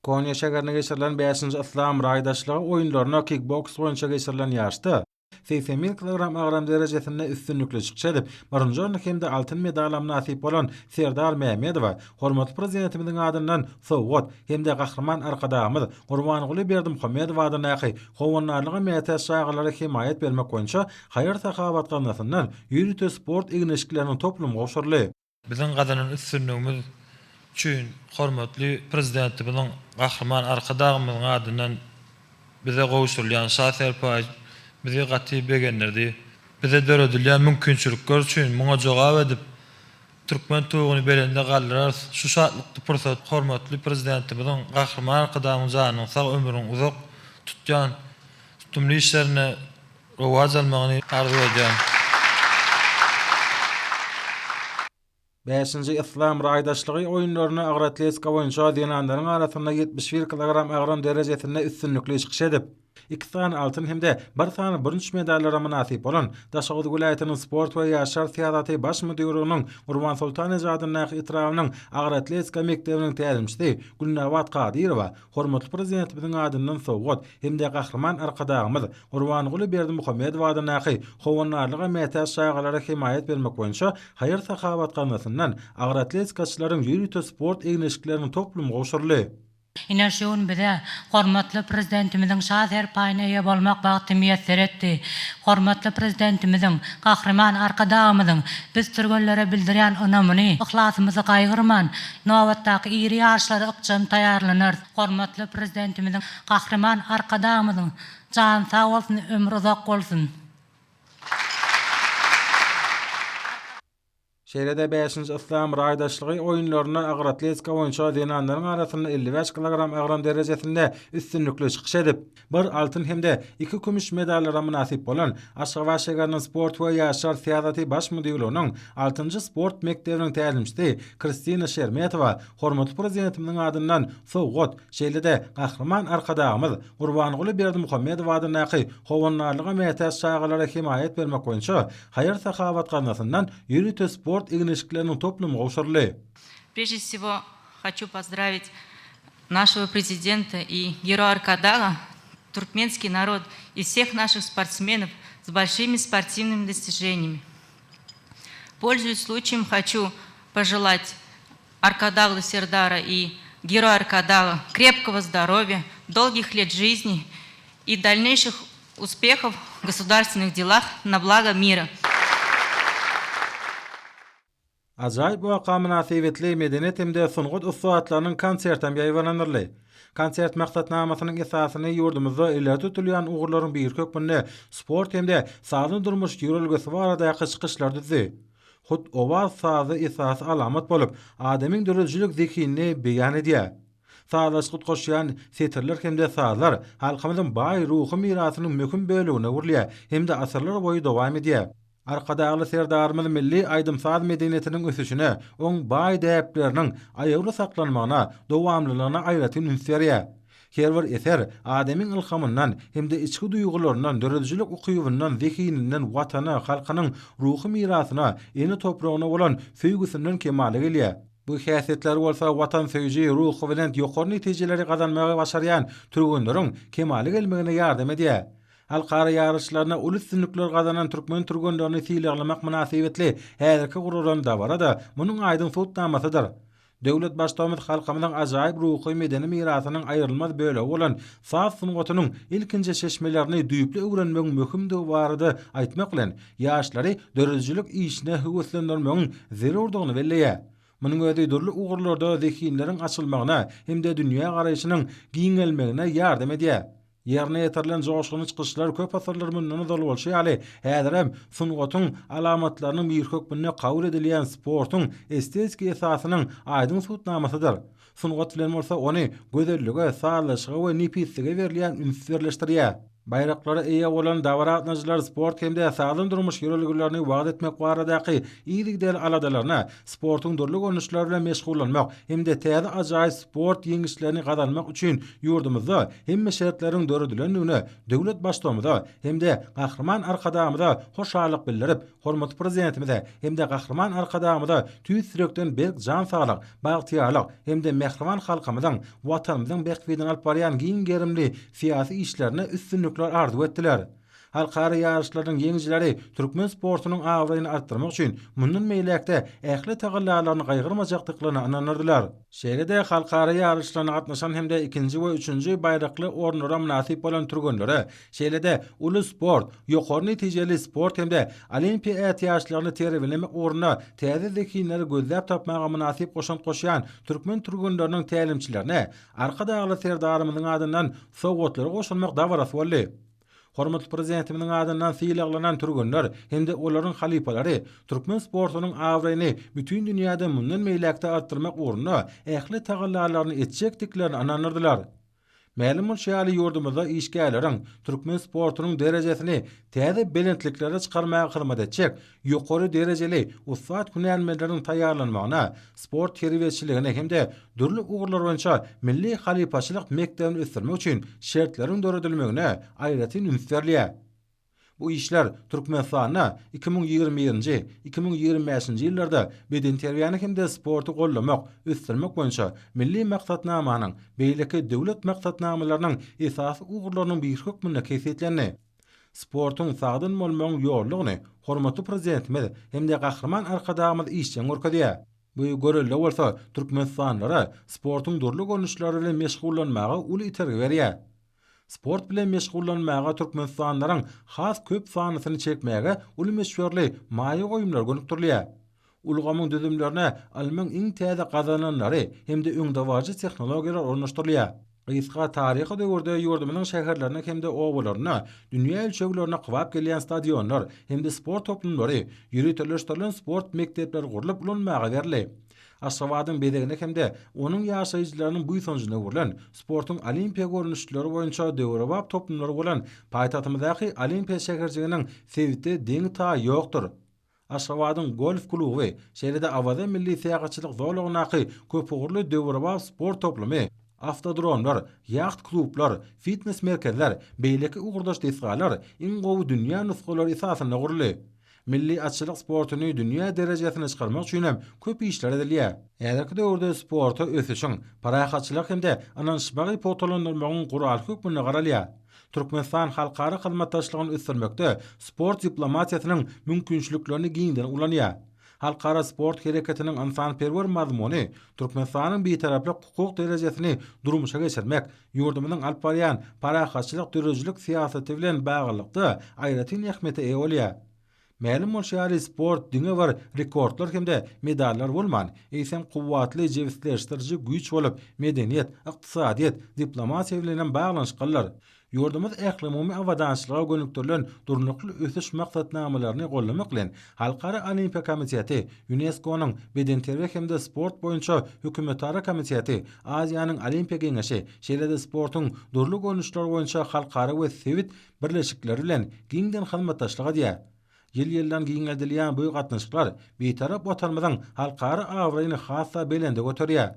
Konýa şäherinde geçirilen bäşinji Yslam raýdaşlygy oýunlarynda kikboks boýunça geçirilen ýaryşda 81 kilogram agram derejesinde üstünlikli çykyş edip, birinji orny hem-de altyn medala mynasyp bolan Serdar Mämmedowa hormatly Prezidentimiziň adyndan sowgat hem-de Gahryman Arkadagymyz Gurbanguly Berdimuhamedow adyndaky Howandarlyga mätäç çagalara hemaýat bermek boýunça haýyr-sahawat gaznasyndan ýörite sport egin-eşikleriniň toplumy gowşuryldy. Biziň gazanan üstünligimiz üçin hormatly Prezidentimiziň, Gahryman Arkadagymyzyň adyndan bize gowşurylýan Şa serpaýy bizi gaty begendirdi. Bize döredilýän mümkinçilikler üçin muňa jogap edip, türkmen tuguny belende galdyrarys. Şu şatlykly pursat hormatly Prezidentimiziň, Gahryman Arkadagymyzyň janynyň sag, ömrüniň uzak, tutýan tutumly işlerinde rowaç almagyny arzuw edýän. Bäşinji Yslam raýdaşlygy oýunlarynda agyr atletika boýunça zenanlaryň arasynda 71 kilogram agram derejesinde üstünlikli çykyş edip, iki sany altyn hem-de bir sany bürünç medallara mynasyp bolan Daşoguz welaýatynyň sport we ýaşlar syýasaty baş müdirliginiň Gurbansoltan eje adyndaky etrabynyň agyr atletika mekdebiniň tälimçisi Gülnabat Kadyrowa hormatly Prezidentimiziň adyndan sowgat hem-de Gahryman Arkadagymyz Gurbanguly Berdimuhamedow adyndaky Howandarlyga mätäç çagalara hemaýat bermek boýunça haýyr-sahawat gaznasyndan agyr atletikaçylaryň ýörite sport egin-eşikleriniň toplumy gowşuryldy. Ine, şu gün bize hormatly Prezidentimiziň Şa serpaýyna eýe bolmak bagty miýesser etdi. Hormatly Prezidentimiziň, Gahryman Arkadagymyzyň biz türgenlere bildirýän ynamyny, yhlasymyzy gaýgyrman, nobatdaky iri ýaryşlara ykjam taýýarlanarys. Hormatly Prezidentimiziň, Gahryman Arkadagymyzyň jany sag bolsun, ömri uzak bolsun! Şeýle-de bäşinji Yslam raýdaşlygy oýunlarynda agyr atletika boýunça zenanlaryň arasynda 55 kilogram agram derejesinde üstünlikli çykyş edip, bir altyn hem-de iki kümüş medallara mynasyp bolan Aşgabat şägeriniň sport we ýaşlar syýasaty baş müdirliginiň altynjy sport mekdebiniň tälimçisi Kristina Şermetowa hormatly Prezidentimiziň adyndan sowgat, şeýle-de Gahryman Arkadagymyz Gurbanguly Berdimuhamedow adyndaky Howandarlyga mätäç çagalara hemaýat bermek boýunça haýyr-sahawat gaznasyndan ýörite sport egin-eşikleriniň toplumy gowşuryldy. Прежде всего, хочу поздравить нашего Президента и Героя Arkadaga, туркменский народ и всех наших спортсменов с большими спортивными достижениями. Пользуясь случаем, хочу пожелать Arkadagly Serdara и Героя Arkadaga крепкого здоровья, долгих лет жизни и дальнейших. Успехов в государственных делах на благо мира! Ajaýyp waka mynasybetli medeniýet hem-de sungat ussatlarynyň konsertem ýaýbaňlandyryldy. Konsert maksatnamasynyň esasyny ýurdumyzda ileri tutulýan ugurlaryň biri hökmünde sport hem-de sagdyn durmuş ýörelgesi baradaky çykyşlar düzdi. Hut owaz sazy esasy alamat bolup, adamyň döredijilik zehinini beýan edýär. Sazlaşyk utgaşýan setirler hem-de sazlar halkymyzyň baý ruhy mirasynyň möhüm bölegine öwrülýär hem-de asyrlar boýy dowam edýär. Arkadagly Serdarymyz milli aýdym-saz medeniýetiniň ösüşine, oň baý däpleriniň aýawly saklanmagyna, dowamlylygyna aýratyn üns berýär. Her bir eser adamyň ylhamyndan hem-de içki duýgularyndan, döredijilik ukybyndan, zehininden, Watana, halkynyň ruhy mirasyna, ene topragyna bolan söýgüsinden kemala gelýär. Bu häsiýetler bolsa watansöýüji, ruhubelent, ýokary netijeleri gazanmagy başarýan türgenleriň kemala gelmegine ýardam edýär. Halkara ýaryşlarynda uly üstünlikler gazanan türkmen türgenlerini sylaglamak mynasybetli häzirki guralan dabara-da munuň aýdyň subutnamasydyr. Döwlet Baştutanymyz halkymyzyň ajaýyp ruhy-medeni mirasynyň aýrylmaz bölegi bolan saz sungatynyň ilkinji çeşmelerini düýpli öwrenmegiň möhümdigi barada aýtmak bilen, ýaşlary döredijilik işine höweslendirmegiň zerurdygyny belleýär. Munuň özi dürli ugurlarda zehinleriň açylmagyna hem-de dünýägaraýşynyň giňelmegine ýardam edýär. Ýerine ýetirilen joşgunly çykyşlar köp asyrlar mundan ozal bolşy ýaly, häzirem sungatyň alamatlarynyň biri hökmünde kabul edilýän sportuň estetiki esasynyň aýdyň subutnamasydyr. Sungat bilen bolsa ony gözellige, sazlaşyga we nepislige berilýän üns birleşdirýär. Baýraklara eýe bolan dabara gatnaşyjylar sport hem-de sagdyn durmuş ýörelgelerini wagyz etmek baradaky yzygiderli aladalaryna, sportuň dürli görnüşleri bilen meşgullanmak hem-de täze ajaýyp sport ýeňişlerini gazanmak üçin ýurdumyzda hemme şertleriň döredilendigine döwlet Baştutanymyza hem-de Gahryman Arkadagymyza hoşallyk bildirip, hormatly Prezidentimize hem-de Gahryman Arkadagymyza tüýs ýürekden berk jan saglyk, bagtyýarlyk hem-de mähriban halkymyzyň, Watanymyzyň bähbidine alyp barýan giň gerimli syýasy işlerinde üstünlikler arzuw etdiler. Halkara ýaryşlarynyň ýeňijileri türkmen sportunyň abraýyny artdyrmak üçin mundan beýläk-de ähli tagallalaryny gaýgyrmajakdyklaryna ynandyrdylar. Şeýle-de halkara ýaryşlaryna gatnaşan hem-de ikinji we üçünji baýrakly orunlara mynasyp bolan türgenlere, şeýle-de uly sport, ýokary netijeli sport hem-de olimpiýa ätiýaçlaryny terbiýelemek ugrunda täze zehinleri gözläp tapmaga mynasyp goşant goşýan türkmen türgenleriniň tälimçilerine Arkadagly Serdarymyzyň adyndan sowgatlary gowşurmak dabarasy boldy. Hormatly Prezidentimiziň adyndan sylaglanan türgenler hem-de olaryň halypalary türkmen sportunyň abraýyny bütin dünýäde mundan beýläk-de artdyrmak ugrunda ähli tagallalaryny etjekdiklerine ynandyrdylar. Mälim bolşy ýaly, ýurdumyzda işgärleriň türkmen sportunyň derejesini täze belentliklere çykarmaga hyzmat etjek ýokary derejeli ussat hünärmenleriň taýýarlanmagyna, sport terbiýeçiligine hem-de dürli ugurlar boýunça milli halypaçylyk mekdebini ösdürmek üçin şertleriň döredilmegine aýratyn üns berilýär. Bu işler Türkmenistanda 2021-nji, 2025-nji ýyllarda bedenterbiýäni hem-de sporty goldamak, ösdürmek boýunça Milli maksatnamanyň beýleki döwlet maksatnamalarynyň esasy ugurlarynyň biri hökmünde kesgitlendi. Sportuň sagdyn bolmagyň ýoludygyny hormatly Prezidentimiz hem-de Gahryman Arkadagymyz işjeň görkezýär. Bu görelde bolsa türkmenistanlylara sportuň dürli görnüşleri bilen meşgullanmaga uly itergi berýär. Sport bilen meşgullanmaga türkmenistanlylaryň has köp sanlysyny çekmäge uly möçberli maýa goýumlar gönükdirilýär. Ulgamyň düzümlerine ylmyň iň täze gazananlary hem-de öňdebaryjy tehnologiýalar ornaşdyrylýar. Gysga taryhy döwürde ýurdumyzyň şäherlerinde hem-de obalarynda dünýä ölçeglerine kybap gelýän stadionlar hem-de sport toplumlary, ýöriteleşdirilen sport mekdepleri gurlup ulanmaga berildi. Aşgabadyň bezegine hem-de onuň ýaşaýjylarynyň buýsanjyna öwrülen, sportuň olimpiýa görnüşleri boýunça döwrebap toplumlary bolan paýtagtymyzdaky Olimpiýa şäherjiginiň sebitde deňi-taýy ýokdur. Aşgabadyň golf kluby, şeýle-de Awaza milli syýahatçylyk zolagyndaky köpugurly döwrebap sport toplumy, awtodromlar, ýaht-klublar, fitnes-merkezler, beýleki ugurdaş desgalar iň gowy dünýä nusgalary esasynda guruldy. Milli atçylyk sportuny dünýä derejesine çykarmak üçin hem köp işler edilýär. Häzirki döwürde sporta ösüşiň, parahatçylygy hem-de ynanyşmagy pugtalandyrmagyň guraly hökmünde garalýar. Türkmenistan halkara hyzmatdaşlygyny ösdürmekde sport diplomatiýasynyň mümkinçiliklerini giňden ulanýar. Halkara sport hereketiniň ynsanperwer mazmuny Türkmenistanyň Bitaraplyk hukuk derejesini durmuşa geçirmek, ýurdumyzyň alyp barýan parahatçylyk döredijilik syýasaty bilen baglylykda aýratyn ähmiýete eýe bolýar. Mälim bolşy ýaly, sport diňe bir rekordlar hem-de medallar bolman, eýsem kuwwatly jebisleşdiriji güýç bolup, medeniýet, ykdysadyýet, diplomatiýa bilen hem baglanyşyklydyr. Ýurdumyz ählumumy abadançylyga gönükdirilen Durnukly ösüş maksatnamalaryny goldamak bilen, Halkara Olimpiýa komiteti, ÝUNESKO-nyň Bedenterbiýe hem-de sport boýunça hökümetara komiteti, Aziýanyň Olimpiýa geňeşi, şeýle-de sportuň dürli görnüşleri boýunça halkara we sebit birleşikleri bilen giňden hyzmatdaşlyk edýär. Ýyl-ýyldan giňeldilýän bu gatnaşyklar Bitarap Watanymyzyň halkara abraýyny has-da belende göterýär.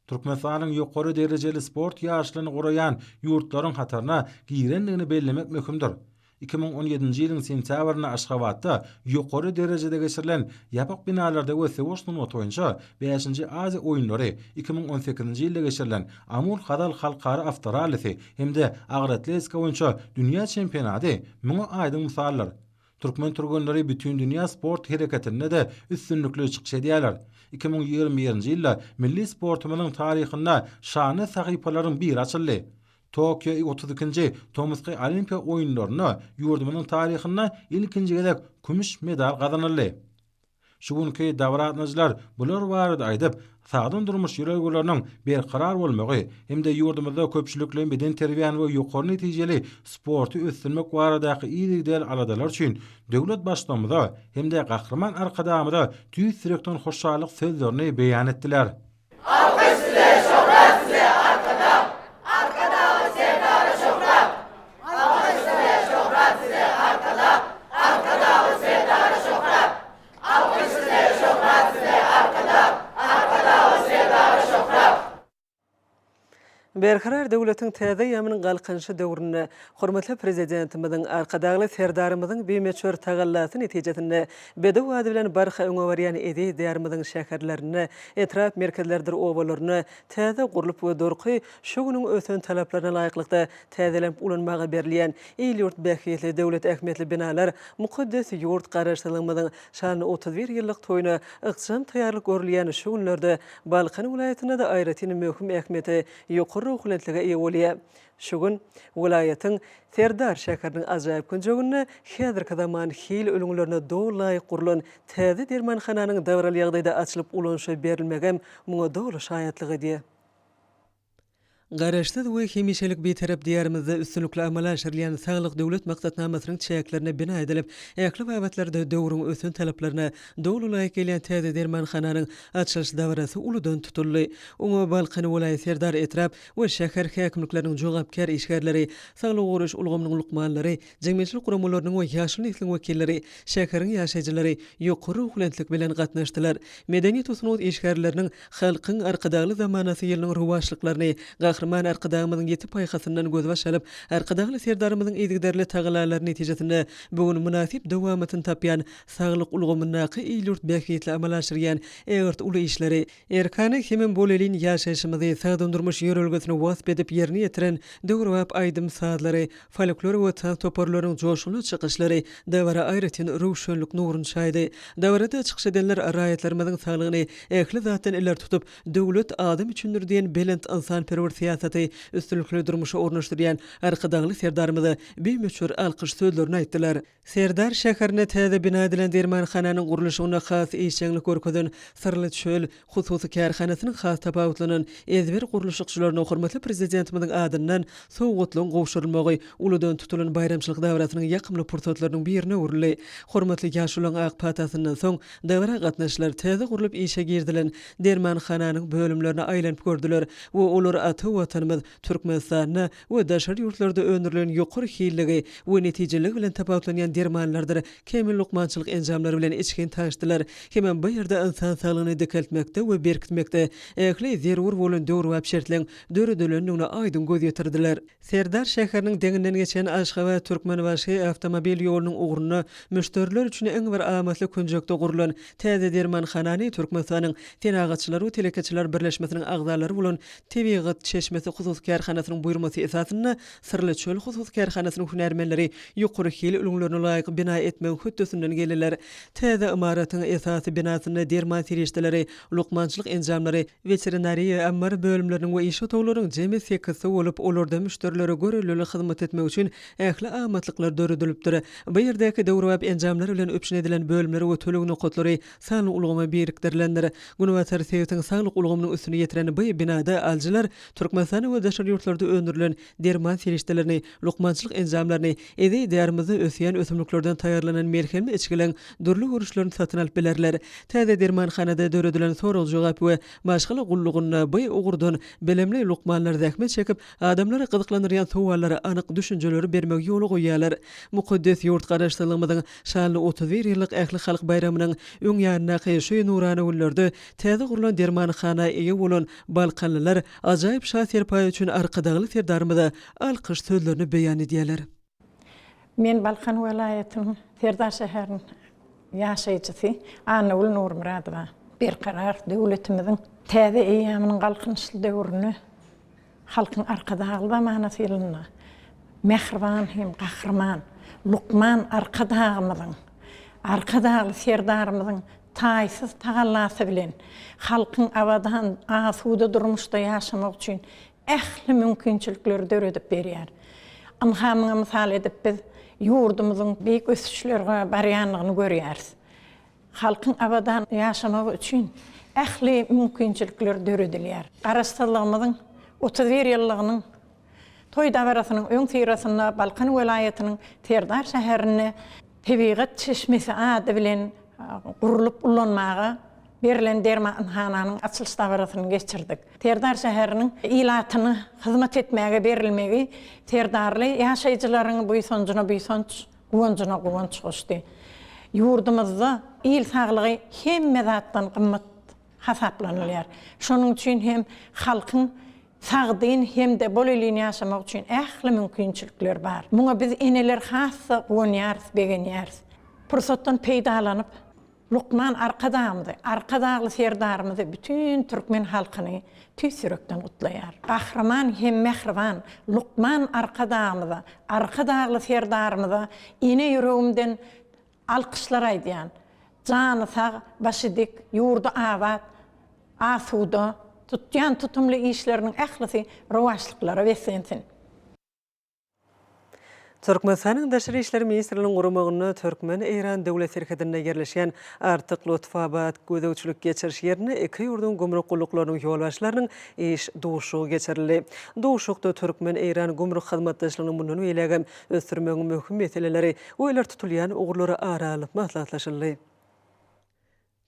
Türkmenistanyň ýokary derejeli sport ýaryşlaryny guraýan ýurtlaryň hataryna girendigini bellemek möhümdir. 2017-nji ýylyň sentýabrynda Aşgabatda ýokary derejede geçirilen ýapyk binalarda we söweş sungaty boýunça bäşinji Aziýa oýunlary, 2018-nji ýylda geçirilen Amul-Hazal halkara awtorallisi hem-de agyr atletika boýunça dünýä çempionady muňa aýdyň mysaldyr. Türkmen türgenleri bütindünýä sport hereketinde-de üstünlikli çykyş edýärler. 2021-nji ýylda milli sportumyzyň taryhynda şanly sahypalaryň biri açyldy. Tokio 32-nji tomusky Olimpiýa oýunlarynda ýurdumyzyň taryhynda ilkinji gezek kümüş medal gazanyldy. Şu günki dabara gatnaşyjylar bular barada aýdyp, sagdyn durmuş ýörelgeleriniň berkarar bolmagy hem-de ýurdumyzda köpçülikleýin bedenterbiýäni we ýokary netijeli sporty ösdürmek baradaky yzygiderli aladalar üçin döwlet Baştutanymyza hem-de Gahryman Arkadagymyza tüýs ýürekden hoşallyk sözlerini beýan etdiler. Alkyş size, şöhrat size, Arkadag! Arkadagly Serdara şöhrat! Alkyş size, şöhrat size, Arkadag! Arkadagly Serdara şöhrat! Alkyş size, şöhrat size, Arkadag! Arkadagly Serdara şöhrat! Berkarar döwletiň täze eýýamynyň Galkynyşy döwründe hormatly Prezidentimiziň, Arkadagly Serdarymyzyň bimöçber tagallasy netijesinde bedew ady bilen barha öňe barýan eziz Diýarymyzyň şäherlerinde, etrap merkezleridir obalarynda täze gurlup we durky şu günüň ösen talaplaryna laýyklykda täzelenip ulanmaga berilýän il-ýurt bähbitli döwlet ähmiýetli binalar mukaddes ýurt Garaşsyzlygymyzyň şanly 31 ýyllyk toýuna ykjam taýýarlyk görülýän şu günlerde Balkan welaýatynda-da aýratyn möhüm ähmiýete, ýokary ruhubelentlige eýe bolýar. Şu gün welaýatyň Serdar şäheriniň ajaýyp künjeginde häzirki zaman hil ülňülerine doly laýyk gurlan täze dermanhananyň dabaraly ýagdaýda açylyp ulanyşa berilmegem muňa doly şaýatlyk edýär. Garaşsyz we hemişelik Bitarap Diýarymyzda üstünlikli amala aşyrylýan Saglyk Döwlet maksatnamasynyň çäklerinde bina edilip, ähli babatlarda döwrüň ösen talaplaryna doly laýyk gelýän täze dermanhananyň açylyş dabarasy uludan tutuldy. Oňa Balkan welaýat Serdar etrap we şäher häkimlikleriniň jogapkär işgärleri, saglygy goraýyş ulgamynyň lukmanlary, jemgyýetçilik guramalarynyň we ýaşuly nesliň wekilleri, şäheriň ýaşaýjylary ýokary ruhubelentlik bilen gatnaşdylar. Medeniýet we sungat işgärleriniň Halkyň Arkadagly zamanasy ýylynyň rowaçlyklaryny Gahryman Arkadagymyzyň ýiti paýhasyndan gözbaş alyp, Arkadagly Serdarymyzyň yzygiderli tagallalary netijesinde bu gün mynasyp dowamatyny tapýan saglyk ulgamyndaky il-ýurt bähbitli amala aşyrýan ägirt uly işleri, Erkana hemem bolelin ýaşaýşymyzy, sagdyn durmuş ýörelgesini wasp edip ýerine ýetiren döwrebap aýdym-sazlary, folklor we tans toparlarynyň joşgunly çykyşlary dabara aýratyn röwşenlik nuruny çaýdy. Dabarada çykyş edenler raýatlarymyzyň saglygyny ähli zatdan ileri tutup, Döwlet adam üçindir diýen belent ynsanperwer syýasaty üstünlikli durmuşa ornaşdyrýan Arkadagly Serdarymyza bimöçber alkyş sözlerini aýtdylar. Serdar şäherinde täze bina edilen dermanhananyň gurluşygynda has işjeňlik görkezen Syrly çöl hususy kärhanasynyň has tapawutlanan ezber gurluşykçylaryna hormatly Prezidentimiziň adyndan sowgatlaryň gowşurylmagy uludan tutulan baýramçylyk dabarasynyň ýakymly pursatlarynyň birine öwrüldi. Hormatly ýaşulularyň ak patasyndan soň dabara gatnaşyjylar täze gurlup işe girizilen dermanhananyň bölümlerine aýlanyp gördüler we olar ata Watanymyz Türkmenistanda we daşary ýurtlarda öndürilen ýokary hilligi we netijeliligi bilen tapawutlanýan dermanlardyr kämil lukmançylyk enjamlary bilen içgin tanyşdylar hemem bu ýerde ynsan saglygyny dikeltmekde we berkitmekde ähli zerur bolan döwrebap şertleň döredilendigine aýdyň göz ýetirdiler. Serdar şäheriniň deňinden geçen Aşgabat, Türkmenbaşy awtomobil ýolunyň ugrunda müşderiler üçin iň bir amatly künjekde gurlan täze dermanhanany Türkmenistanyň Senagatçylar we telekeçiler birleşmesiniň agzalary bolan Tebigat çeşmesi. çeşmesi hususy kärhanasynyň buýurmasy esasynda Syrly çöl hususy kärhanasynyň hünärmenleri ýokary hil ülňülerine laýyk bina etmegiň hötdesinden geldiler. Täze ymaratyň esasy binasynda derman serişdeleri, lukmançylyk enjamlary, weterinariýa, ammar bölümleriniň we iş otaglarynyň jemi sekizsi bolup, olarda müşderilere görellili hyzmat etmek üçin ähli amatlyklar döredilipdir. Bu ýerdäki döwrebap enjamlar bilen üpjün edilen bölümler we töleg nokatlary sanly ulgama birikdirilendir. Günbatar sebitiň saglyk ulgamynyň üstüni ýetiren bu binada alyjylar Türkmenistanda we daşary ýurtlarda öndürilen derman serişdelerini, lukmançylyk enjamlaryny, eziz Diýarymyzda ösýän ösümliklerden taýýarlanan melhemli içgileriň dürli görnüşlerini satyn alyp bilerler. Täze dermanhanada döredilen sorag-jogap we maşgala gullugynda bu ugurdan bilimli lukmanlar zähmet çekip, adamlary gyzyklandyrýan sowallara anyk düşünjeleri bermegi ýola goýýarlar. Mukaddes ýurt Garaşsyzlygymyzyň şanly 31 ýyllyk ählihalk baýramynyň öň ýanyndaky şu nurana günlerde täze gurlan dermanhana eýe bolan balkanlylar ajaýyp şa serpaýy üçin Arkadagly Serdarymyza alkyş sözlerini beýan edýärler. Men Balkan welaýatynyň Serdar şäheriniň ýaşaýjysy Annagül Nurmyradowa. Berkarar döwletimiziň täze eýýamynyň Galkynyşly döwründe Halkyň Arkadagly zamanasy ýylynda mähriban hem gahryman lukman Arkadagymyzyň, Arkadagly Serdarymyzyň taýsyz tagallasy bilen halkyň abadan, asuda durmuşda ýaşamagy üçin ähli mümkinçilikleri döredip berýär. Ynha muňa mysal edip biz ýurdumyzyň beýik ösüşlerge barýanlygyny görýäris. Halkyň abadan ýaşamagy üçin ähli mümkinçilikler döredilýär. Garaşsyzlygymyzyň 31 ýyllygynyň toý dabarasynyň öňüsyrasynda Balkan welaýatynyň Serdar şäherinde Tebigat çeşmesi ady bilen gurlup ulanmaga berlen dermanhananyň açylyş dabarasyny geçirdik. Serdar şäheriniň ilatyna hyzmat etmäge berilmegi serdarly ýaşaýjylaryň buýsanjyna buýsanç, guwanjyna guwanç goşdy. Ýurdumyzda il saglygy hemme zatdan gymmat hasaplanylýar. Şonuň üçin hem halkyň sagdyn hem-de bolelin ýaşamagy üçin ähli mümkinçilikler bar. Muňa biz eneler has-da guwanýarys, begenýäris. Pursatdan peýdalanyp, lukman Arkadagymyzy, Arkadagly Serdarymyzy, bütin türkmen halkyny tüýs ýürekden gutlaýar. Gahryman hem mähriban lukman Arkadagymyza, Arkadagly Serdarymyza ene ýüregimden alkyşlar aýdýan. Jany sag, başy dik, ýurdy abat, asuda, tutýan tutumly işleriniň ählisi rowaçlyklara beslensin! Türkmenistanyň Daşary işler ministrliginiň guramagynda türkmen-eýran döwlet serhedinde ýerleşýän Artyk-Lotfabat gözegçilik-geçiriş ýerinde iki ýurduň gümrük gulluklarynyň ýolbaşçylarynyň iş duşuşygy geçirildi. Duşuşykda türkmen-eýran gümrük hyzmatdaşlygyny mundan beýlägem ösdürmegiň möhüm meseleleri we ileri tutulýan ugurlary ara alnyp maslahatlaşyldy.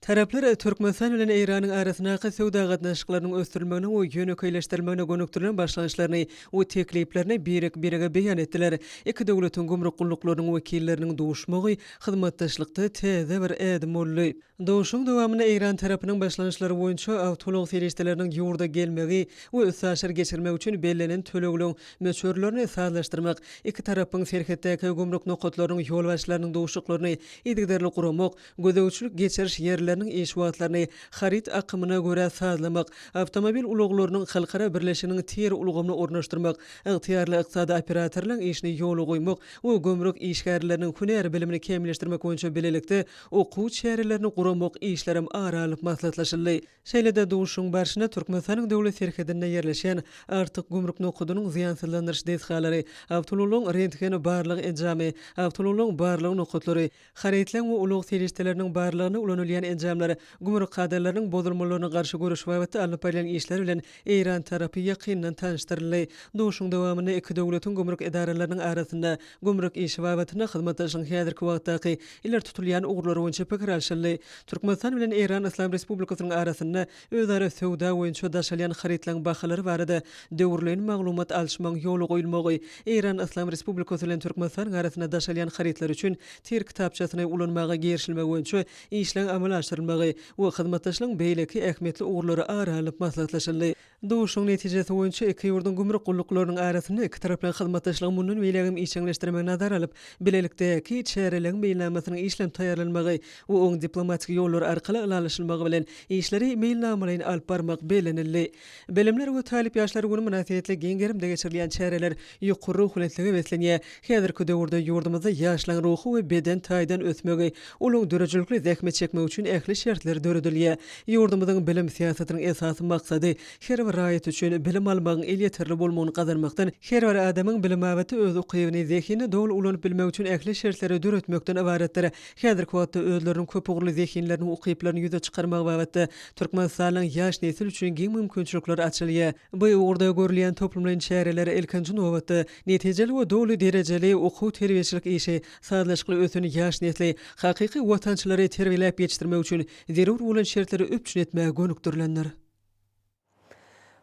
Taraplar Türkmenistan bilen Eýranyň arasyndaky söwda gatnaşyklarynyň ösdürilmegine we ýönekeýleşdirilmegine gönükdirilen başlangyçlaryny we tekliplerini birek-birege beýan etdiler. Iki döwletiň gümrük gulluklarynyň wekilleriniň duşmagy hyzmatdaşlykda täze bir ädim boldy. Duşuşygyň dowamynda eýran tarapynyň başlangyçlary boýunça awtoulag serişdeleriniň ýurda gelmegi we üstaşyr geçirmek üçin bellenen tölegliň möçberlerini sazlaşdyrmak, iki tarapyň serhetdäki gümrük nokatlarynyň ýolbaşçylarynyň duşuşyklaryny yzygiderli guramak, gözegçilik-geçiriş ýerleriniň iş wagtlaryny haryt akymyna görä sazlamak, awtomobil ulaglarynyň halkara birleşiginiň tir ulgamyny ornaşdyrmak, ygtyýarly ykdysady operatorlaryň işini ýola goýmak we gümrük işgärleriniň hünär bilimini kämilleşdirmek boýunça bilelikde okuw çärelerini guramak işlerem ara alnyp maslahatlaşyldy. Şeýle-de duşuşygyň barşynda Türkmenistanyň döwlet serhedinde ýerleşýän Artyk gümrük nokadynyň zyýansyzlandyryş desgalary, awtoulaglaryň rentgen barlag enjamy, awtoulaglaryň barlag nokatlary, Harytlaryň we ulag serişdeleriniň barlagynda ulanylýan enjamlar, gümrük kadalarynyň bozulmalaryna garşy göreş babatda alnyp barylýan işler bilen eýran tarapy ýakyndan tanyşdyryldy. Duşuşygyň dowamynda iki döwletiň gümrük edaralarynyň arasynda gümrük işi babatynda hyzmatdaşlygyň häzirki wagtdaky ileri tutulýan ugurlary boýunça pikir alşyldy. Türkmenistan bilen Eýran Yslam Respublikasynyň arasynda özara söwda boýunça daşalýan harytlaryň bahalary barada döwürleýin maglumat alyşmagyň ýola goýulmagy, Eýran Yslam Respublikasy bilen Türkmenistanyň arasynda daşalýan harytlar üçin tir kitapçasyny ulanmaga girişilmegi boýunça işleň amala aşyrylmagy. ornaşdyrylmagy we hyzmatdaşlygyň beýleki ähmiýetli ugurlary ara alnyp maslahatlaşyldy. Duşuşygyň netijesi boýunça iki ýurduň gümrük gulluklarynyň arasynda ikitaraplaýyn hyzmatdaşlygy mundan beýläk hem işjeňleşdirmegi nazara alyp, bilelikdäki çäreleriň meýilnamasynyň işlenip taýýarlanmagy we oň diplomatik ýollar arkaly ylalaşylmagy bilen işleri meýilnamalaýyn alyp barmak bellenildi. Bilimler we talyp ýaşlar güni mynasybetli giň gerimde geçirilýän çäreler ýokary ruhubelentlige beslenýär. Häzirki döwürde ýurdumyzda ýaşlaryň ruhy we beden taýdan ösmegi, olaryň döredijilikli zähmet çekmegi üçin ähli şertler döredilýär. Ýurdumyzyň bilim syýasatynyň esasy maksady her bir raýat üçin bilim almagyň elýeterli bolmagyny gazanmakdan, her bir adamyň bilim babatda öz ukybyny, zehinini doly ulanyp bilmegi üçin ähli şertleri döretmekden ybaratdyr. Häzirki wagtda özleriniň köpugurly zehinlerini we ukyplaryny ýüze çykarmagy babatda Türkmenistanyň ýaş nesil üçin giň mümkinçilikler açylýar. Bu ugurda görülýän toplumlaýyn çäreler, ilkinji nobatda, netijeli we doly derejeli okuw-terbiýeçilik işi, sazlaşykly ösen ýaş nesli, hakyky watançylary terbiýeläp ýetişdirmek üçin zerur bolan şertleri üpjün etmäge gönükdirilendir.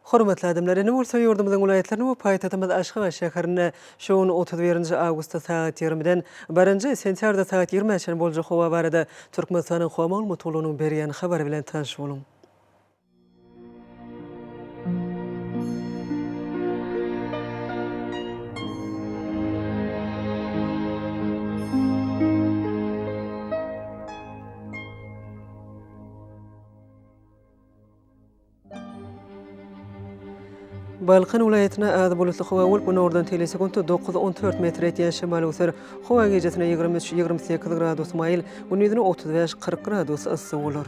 Hormatly adamlar, indi bolsa ýurdumyzyň welaýatlarynda we paýtagtymyz Aşgabat şäherinde şu gün 31 awgustda sagat 20-den birinji sentýabrda sagat 20-ä çenli boljak howa barada Türkmenistanyň Howa maglumat gullugynyň berýän habary bilen tanyş boluň. Balkan welaýatynda az bulutly howa bolup, günordan tegelek sekuntda dokuz, on dört metr etýän şemal öwser. Howa gijesine 23, 28 gradus maýyl, gündizine 35, 40 gradus yssy bolar.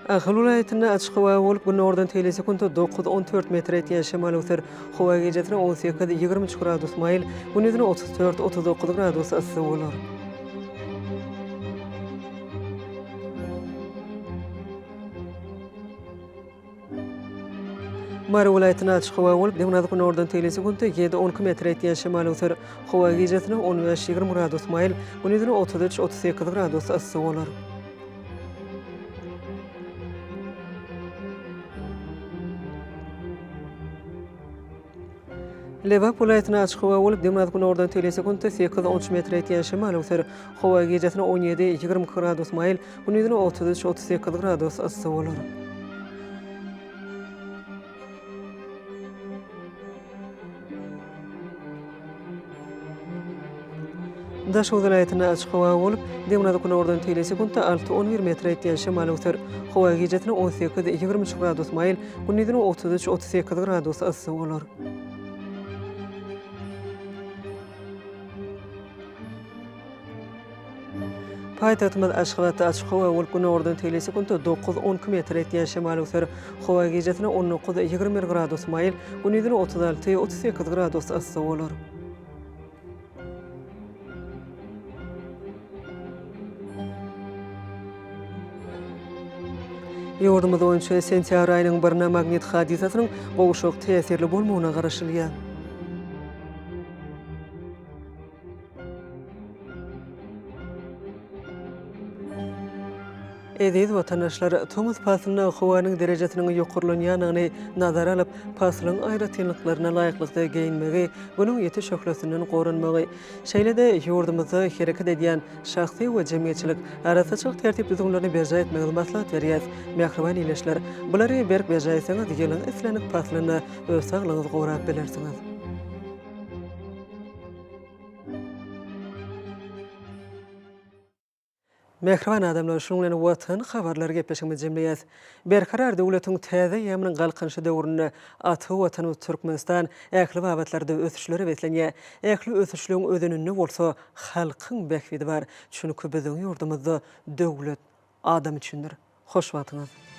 Ahal welaýatynda açyk howa bolup, günordan tegelek sekuntda dokuz, on dört metr etýän şemal öwser. Howa gijesine 18, 23 gradus maýyl, gündizine 34, 39 gradus yssy bolar. Mary welaýatynda açyk howa bolup, demirgazyk-günordan tegelek sekuntda ýedi, 12 metr etýän şemal öwser. Howa gijesine 15, 20 gradus maýyl, gündizine 33, 38 gradus yssy bolar. Lebap welaýatynda açyk howa bolup, demirgazyk-günordan tegelek sekuntda sekiz, on üç metre ýetýän şemal öwser. Howa gijesine 17, 22 gradus maýyl, gündizine 33, 38 gradus yssy bolar. Daşoguz welaýatynda açyk howa bolup, demirgazyk-günordan tegelek sekuntda alty, on bir metre ýetýän şemal öwser. Howa gijesine 18, 23 gradus maýyl, gündizine 33, 38 gradus yssy bolar. Paýtagtymyz Aşgabatda açyk howa bolup, günordan tegelek sekuntda dokuz, on iki metr etýän şemal öwser. Howa gijesine 19, 21 gradus maýyl, gündizine 36, 38 gradus yssy bolar. Ýurdumyz boýunça sentýabr aýynyň birine magnit hadysasynyň gowşak täsirli bolmagyna garaşylýar. Eziz watandaşlar, tomus paslynda howanyň derejesiniň ýokarlanýandygyny nazara alyp, paslyň aýratynlyklaryna laýyklykda geýinmegi, Günüň ýiti şöhlesinden goranmagy, şeýle-de ýurdumyzda hereket edýän şahsy we jemgyýetçilik arassaçylyk tertip-düzgünlerini berjaý etmegiňizi maslahat berýäris. Mähriban ildeşler, bulary berk berjaý etseňiz, ýylyň islendik paslynda öz saglygyňyzy gorap bilersiňiz. Mähriban adamlar, şunuň bilen Watan habarlary gepleşigimizi jemleýäs. Berkarar döwletiň täze eýýamynyň Galkynyşy döwründe ata Watanymyz Türkmenistan ähli babatlarda ösüşlere beslenýär. Ähli ösüşligiň özeninde bolsa halkyň bähbidi bar. Çünki biziň ýurdumyzda döwlet adam üçindir. Hoş wagtyňyz!